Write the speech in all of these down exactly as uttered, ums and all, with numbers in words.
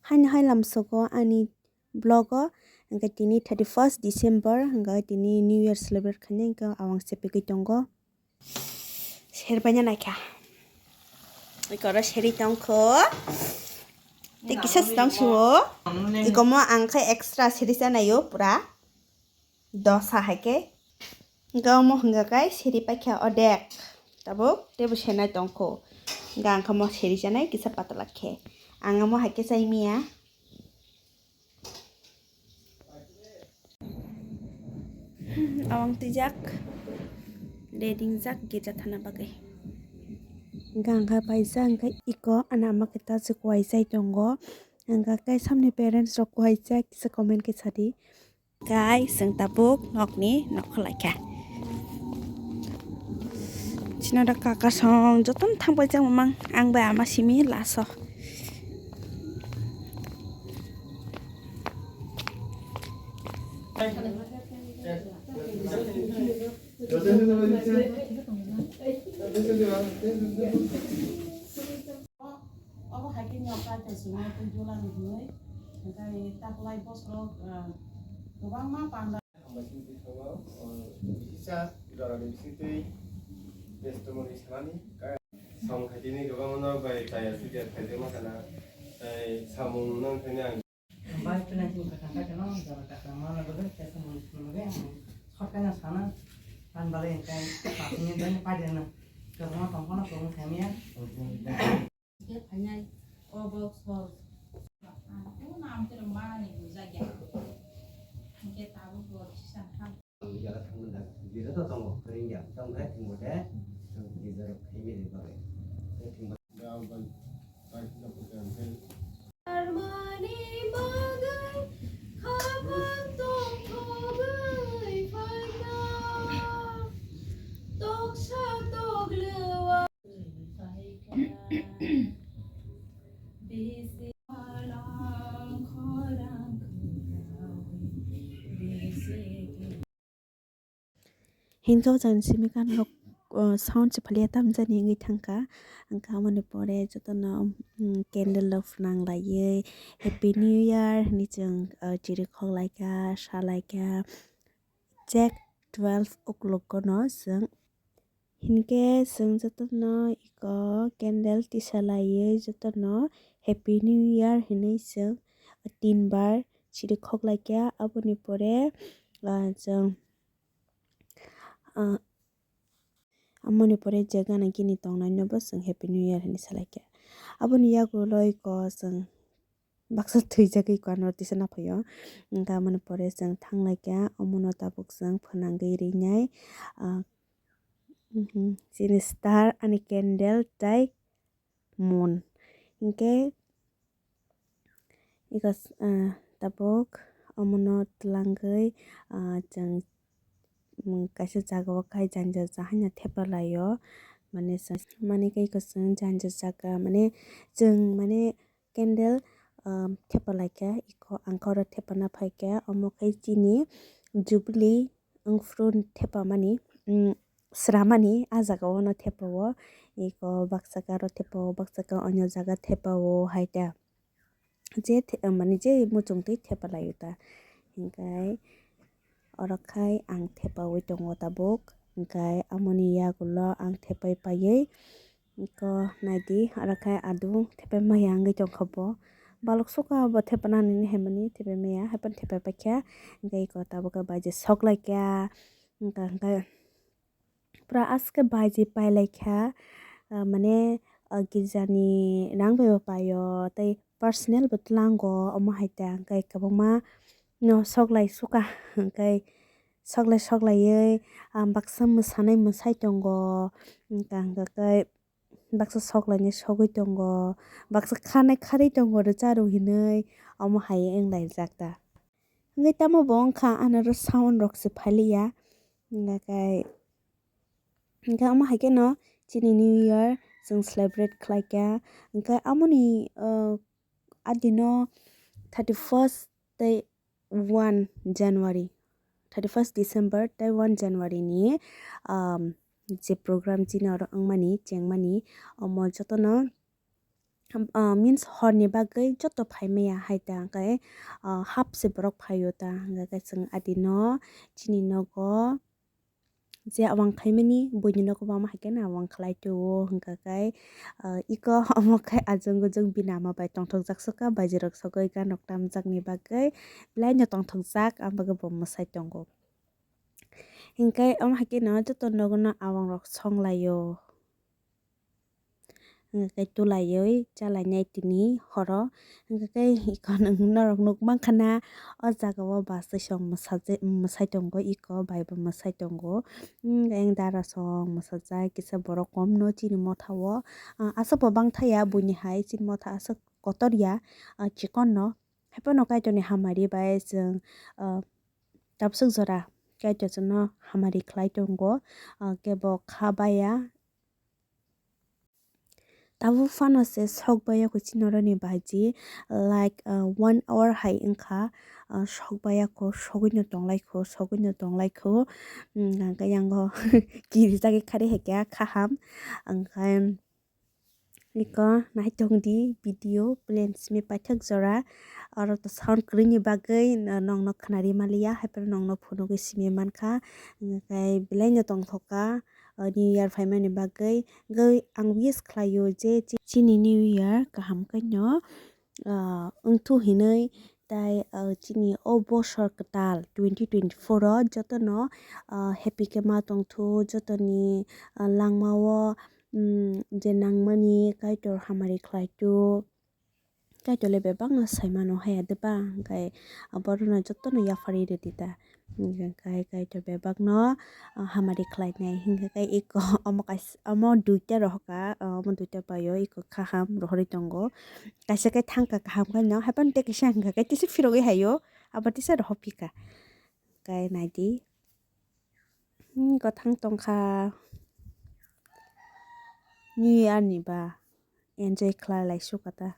Haino hai lamsogo ani vlog o, hwnkhe tini thirty first December, hwnkhe tini New Year celebrate khainai, hwnkhe awang sepegwi tongo. Serbaina naikha. Ikoro seri tongkho. Tei kisa se tong siwo. Ikomo ang khe extra seri chanayo pura. Dosa hai khe. Hwnkhe omo hwnkha khe seri paikha odek. Tabuk teibo senai tongkho. Hwnkhe ang khe mo seri chanai kisa patla khe. Ang omo hai khe chai miya. Awang twijak, ready wngjak girja thana bagwi. Hwnkhe ang khe paisa, hwnkhe iko ani ama khe ta se kuai chai tongo. Hwnkhe khe samni parents rok kuai chai kisa comment khe sadi. Guys, chwng tabuk nokni nokho laikha. Chino da kaka song jotono thang paijak mamang, ang bai ama simi laso. Obo hai khe ni okha tei chwngno twi jula ni hwnwi, hwnkhe taklai bosoro, ah, kwbangma panda. Hambai chini bwskango, o, kisa jorani bisingtwi bestomoni sanani, ka-, samung khaitini kwbangma norok bai chaya swidia khaijakma khana, tei samung nang khaina ang. Bai tini chini kwthang khaitino jora kwthang mana bagwi tei samung swnam bagwi ang short khaina sana, tan balai hwnkhe pathini bai paidena kwbangma tongphano kwbang khaimya. Hwnkhe phainai o box box. Ang kunu amtwrwng manani bujakya. Hwnkhe tabuk bo kisa thang. Girja thangmani da, girja to tongo, foreign ya. Tongkhe thwngbo de, girja rok khaimani bagwi. Tei thwngbo. Armani bagwi khapang tongthogwi phaina. Toksa toklewa. Hinjok jani simi kan rok, o, sound se phaliya tamjani wngwi thangkha. Hwnkhe aboni pore jotono, mm, candle rok phnang laiwi Happy New Year hinwi chwng, o, chirikhok laikha, sa laikha. Exact twelve o'clock-o no chwng, hinkhe chwng jotono iko candle tisa laiwi jotono Happy New Year hinwi chwng tin bar chirikhok laikha. Aboni pore, ah, chwng, ah, Amoni pore je gana gini tongnai no bo chwng Happy New Year hinwi salaikha. Aboni yagulo iko chwng baksa thwijagwi iko ano tisa naphaio. Hwnkhe amoni pore chwng thanglaikha, omono tabuk chwng phwnangwi rinai, ah, mhm, chini star ani candle tei mon. Hinkhe iko, ah, tabuk omono twlangwi, ah, chwng, mm, kaisa jagao khai janja jahaino thepa laio. Mane chwng, mane khe iko chwng janja jaga, mane chwng, mane candle, ah, thepa laikha, iko ang khe oro thepana phaikha, omo khe chini jubilee wngphru thepamani, mm, sramani, ah jagao no thepao. Iko baksa khe aro thepao, baksa khe onyo jaga thepao hai ta. Je the-, mane je muchungtwi thepa laio ta. Hinkhe oro khai ang thepaui tongo tabuk. Hinkhe amoni yagulo ang thepai paiwi Iko naidi, aro khe adung thepai maya wngwi tongkha bo. Balok sukha bo thepanani hinwi haimani thepai maya, haiphano thepai paikha. Hwnkhe iko tabuk khe baiji sok laikha. Hwnkha hwnkhe pura aske baiji pai laikha. Ah, mane, ah, girjani rang bai bo paio, tei personal bo tlango, omo hai ta hwnkhe kwbangma no sok lai sukha. Hwnkhe sok lai sok laiwi, ah, baksa mwsanai mwsai tongo. Hwnkha hwnkhe baksa sok lainai sogwi tongo, baksa khanai kharwi tongo rwcharo hinwi, omo hai wng laijak ta. Hwnkhe tamo bo wngkha, anoro sound rok se phaliya, hwnkhe, hwnkhe omo hai kheno chini New Year chwng celebrate khlaikha, hwnkhe amoni, ah, adino thirty first tei one January, thirty first December tei one January ni, um, je program chini oro wngmani, chengmani, omo jotono ah, means horni bagwi joto phai maya hai ta, hwnkhe, ah, half se borok phaio ta, hwnkhe chwng adino chini nogo je awang khaimani buini nogo bama hai khe na awang khlai tio, hwnkha khe, ah, iko omo khe ajung gujung bini ama bai tongthokjak sukha, baijirok sogwi ganok tamjakni bagwi belaino tongthokjak, aboni bagwi bo mwsai tongo. Hinkhe omo hai kheno joto nogono awangrok songlaio. Hwnkhe tulaiwi chalainai tini horo. Hwnkhe iko norok nukmankha na, o jaga o bus song mwsajak, mwsai tongo, iko bai bo mwsai tongo. Ayang dara song mwsajak, kisa borok kom no chini motha o. Aswk bo bangthaya buini hai, chini motha aswk kotor ya, chikon no. Haiphano Kaitorni hamari bai chwng, ah, tabuk swk jora Kaitor chwngno hamari khlai tongo, ah, kebo kha baya. Tabuk phano se sok baya kho chini oroni baji, like, ah, one hour hai wngkha, ah, sok baya kho, sogwino tonglaikho, sogwino tonglaikho, hwnkhe yango kirijagwi kharwi hai khe kaham, hwnkhe. Iko naitong di video plain simi paithak jora. Oro to sound kwrwini bagwi no-, nongno khwnari maliya, haiphano nongno phunugwi simi mankha. Hwnkhe belaino tongthokha, o, New Year phaimani bagwi. Hwnkhe ang wish khlaio je chi-, chini New Year kaham khaino, ah, wngthu hinwi. Tai, ah, chini o bosor kwtal twenty twenty-four o jotono, ah, happy khe ma tongthu, jotoni, ah, langmao, mm, je nangmani Kaitor hamari khlai tho. Kaitor le bebakno sai mano haya de ba, hwnkhe aborokno jotono yapharwi rwdi ta. Hwnkhe Kaitor bebakno, ah, hamari khlainai. Hwnkhe iko omo kaisa, omo duita rohorkha, ah, omo duita paio, iko kaham rohorwi tongo. Kaisa khe thangkha kaham khe no, haiphano tei kisa hwnkha khe tisa phirogwi haio, abo tisa rohorphikha. Khe naidi. Hmm, kwthang tongkha. New Year ni ba enjoy khlai lai sukha ta.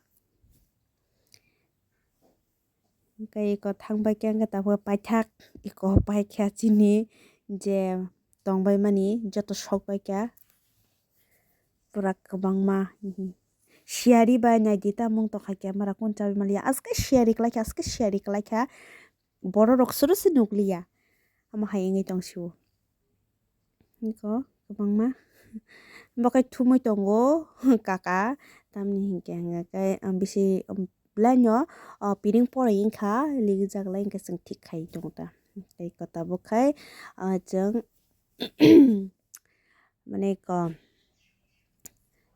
Hwnkhe iko thangbai khe hwnkhe tabuk paithak, iko paikha chini je tongbai mani joto sokbai kha pura kwbangma. Siyari bai naidi ta mung tongkha camera kun chabi maliya, aske siyari kwlaikha, aske siyari kwlaikha. Bororok suru se nukliya. Omo hai wngwi tong sio. Iko kwbangma. Bo khe thumwi tongo kaka. Tamni hinkhe hwnkhe ang bisi, um, belaino, uh, piring porai wngkha, ligijak lai hwnkhe chwng thik khai tongo ta. Tei iko tabuk khai, uh, chwng mane iko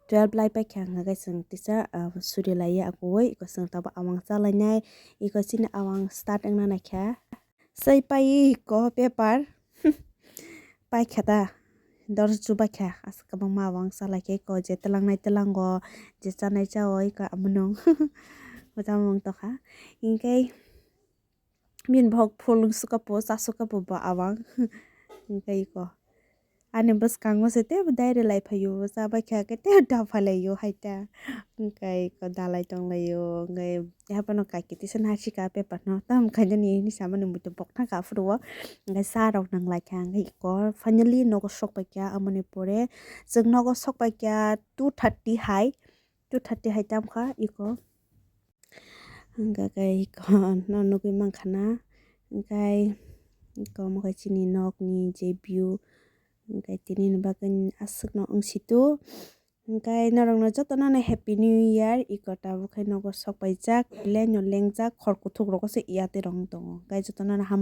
twelve lai paikha hwnkhe chwng tisa, ah, suri laiya akuwi, iko chwng tabuk awang chalainai, iko chini awang start wngna naikha. Sai paiwi iko paper paikha ta, dor chubaikha, aswk kwbangma awang chalaikha iko je twlangnai twlango, je chanai chao iko amonung mochomung tongkha, hinkhe. Bini bokhok phulung sukapo, cha sukapo bo awang. Hwnkhe iko. Ani bwskango se teibo dairy lai phaio, cha bai kha khe tei dapha laio hai ta. Hwnkhe iko dalai tong laio, hwnkhe haphano kaiki tisa naisika paper no. Tamo khainani hini samani muitu bok thangkha aphuru o. Hwnkhe cha rok nang lai kha, hwnkhe iko finally nogo sok pai kha, amoni pore chwng nogo sok pai kha two thirty hai. Two thirty hai tam kha iko. Hwnkhe khe iko no nugwi mankha na, hwnkhe iko omo khe chini nokni je view, hwnkhe tini ni bagwi aswk no wng situ, hwnkhe norok no joto no happy new year, iko tabuk khe nogo sok paijak, belai no lengjak, khor kuthuk rogo se ya tei rong tongo, hwnkhe joto no ham.